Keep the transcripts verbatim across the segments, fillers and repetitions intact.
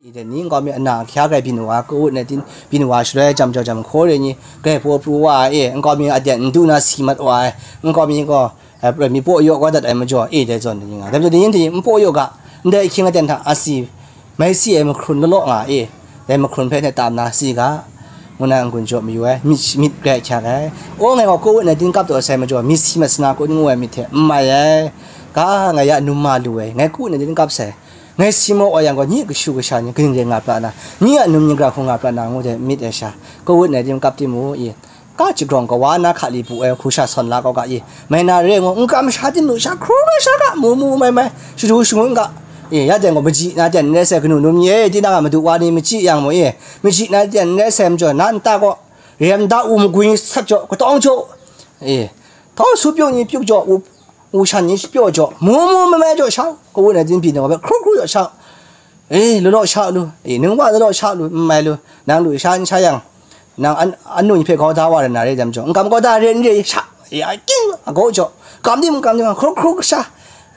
I de ni nkau mi ana ahkya grai byin wa, kawut nai tin byin wa, shaloi jam jau jam hkaw re ni, grai paw pru wa ai e, nkau mi aten n du na si mat wa ai, nkau mi gaw, eh, mi paw yaw kau dat ai majaw, e dai zawn ni nga. Dai majaw ni yin hte ni n paw yaw ga, ndai ahkying aten hta asi, mai si ai mahkrun lalaw nga e, dai mahkrun hpe ne tam na si ga, ngu na n-gun jaw mayu ai, myit, myit grai ahkyak ai. O, ngai gaw kawut nai tin kap taw sai majaw, myit si mat sana kun ngu ai myit hte n mai ai, ga ngai ya num ma lu ai, ngai kawut nai tin kap sai. Ngai si maw wa yang gaw, nyi kashu kasha ni kaning rai nga pra na, nyi a num ni gara hkung nga pra na, ngu de myit ai sha, kawut nai tim kap tim u i, ka jagrawng kawa na hka li bu ai hku sha sawn la kau ga i, mai na re ngu, n kam sha tim lu sha, hkru na sha ga, mu mu mai mai, shadu shangun ga, e, ya den gaw, maji na ten n rai sai, kanu num ni e, tinang a madu wa ni machyi yang mu e, maji na ten n rai sai majaw, na nta gaw, rem da u magwi sat jaw, katawng jaw, e, htawng su pyu ni pyu jaw, u u shan ni shapyaw jaw, mu mu mai mai jaw sha u, kawut nai tin byin ai wa hpe hkru hkru jaw sha u, e, lalaw sha u lu, e, nung wa lalaw sha u lu, n mai lu, nang lu sha n sha yang, nang an, anu ni hpe kau da wa rai na re jam jaw, n kam kau da re n re sha, e, a kying a gaw jaw, kam dim kam dim, hkru hkru sha,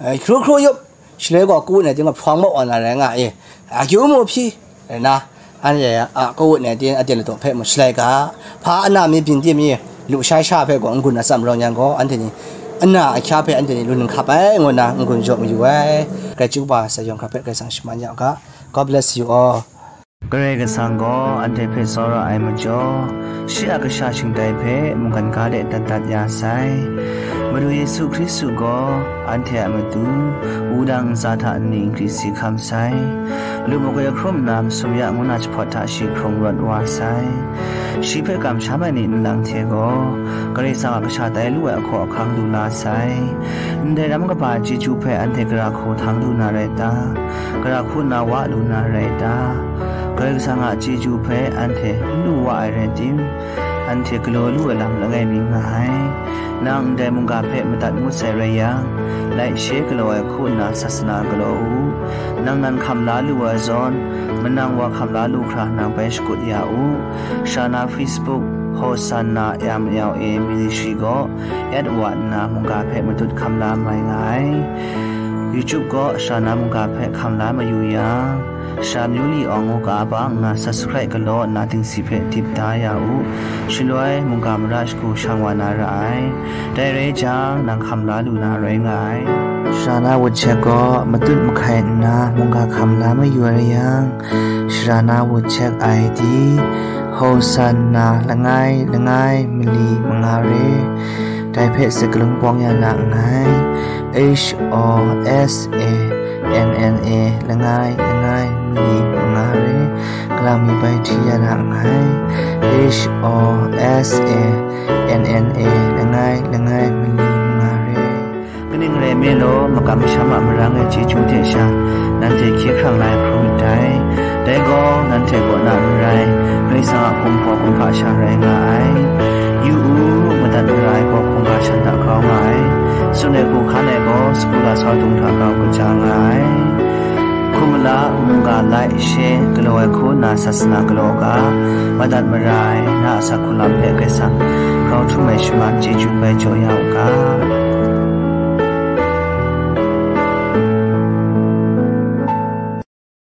e, hkru hkru yup, shaloi gaw kawut nai tin gaw hpawng maw wa na rai nga e, akyu mu hpyi, rai na, anhte a kawut nai tin aten ladaw hpe mu shalai ga, hpa ana mi byin tim mi, lu shai sha hpe gaw n-gun atsam rawng yang gaw, anhte ni ana ahkya hpe anhte ni lu n hkap ai, ngu nna n-gun jaw mayu ai. Grai chyu wa sai yawng hkra hpe Karai Kasang shaman ya u ga. God bless you all. Karai Kasang gaw anhte hpe tsawra ai majaw, shi a kasha shingtai hpe mungkan ga de dat dat ya sai. Madu Yesu Hkristu gaw anhte a matu wudang ntsa hta nni n kri si hkam sai. Lu magoi hkrum nna masum ya ngu na jahpawt hta shi hkrung rawt wa sai. Shi hpe kamsham ai ni nlang hte gaw, Karai Kasang a kasha tai lu ai ahkaw ahkang du la sai. Ndai ram kaba chyeju hpe anhte gara hku htang lu na rai ta? Gara hku nna wa lu na rai ta? Karai Kasang a chyeju hpe anhte n lu wa ai rai tim, anhte galaw lu ai lam langai mi nga ai. Nang ndai mungga hpe madat ngut sai rai yang, laishe galaw ai hku nna sasana galaw u. Nang nan hkam la lu ai zawn, manang wa hkam la lu hkra nang bai shakut ya u. Sha na Facebook, Hosanna M L A Ministry gaw, at wa nna mungga hpe matut hkam la mai nga ai. YouTube gaw sha na mungga hpe hkam la mayu yang, sha myu li awng u ga ba nna subscribe galaw nna dingsi hpe dip da ya u. Shaloi mungga mara shagu shang wa na ra ai. Dai rai jang, nang hkam la lu na rai nga ai. Sha na wut chek gaw matut mahkai nna mungga hkam la mayu ai rai yang, sha na wut chek I D, Hosanna langai langai mali manga re, dai hpe sakalung bawng ya na nngai. H O S A N N A langai langai mali manga re, kalang mi bai hti ya na nngai. H O S A N N A langai langai mali manga re. Kaning rai nme law, makam masham a marang ai chyeju hte sha, nanhte hkye hkrang la ai hkrum ndai. Dai gaw, nanhte kaw na n rai, Karai Kasang a kumhpaw kumhpa sha rai nga ai. Yu u, madat mara ai gaw hkungga shan hta grau nga ai. Tsun ai hku hkan ai gaw, sagu lasau dung hta grau kaja nga ai. Hkum mala, mungga laishe galaw ai hku nna sasana galaw ga, madat mara ai na a asak hku lam hpe Karai Kasang grau htum ai shaman chyeju bai jaw ya u ga.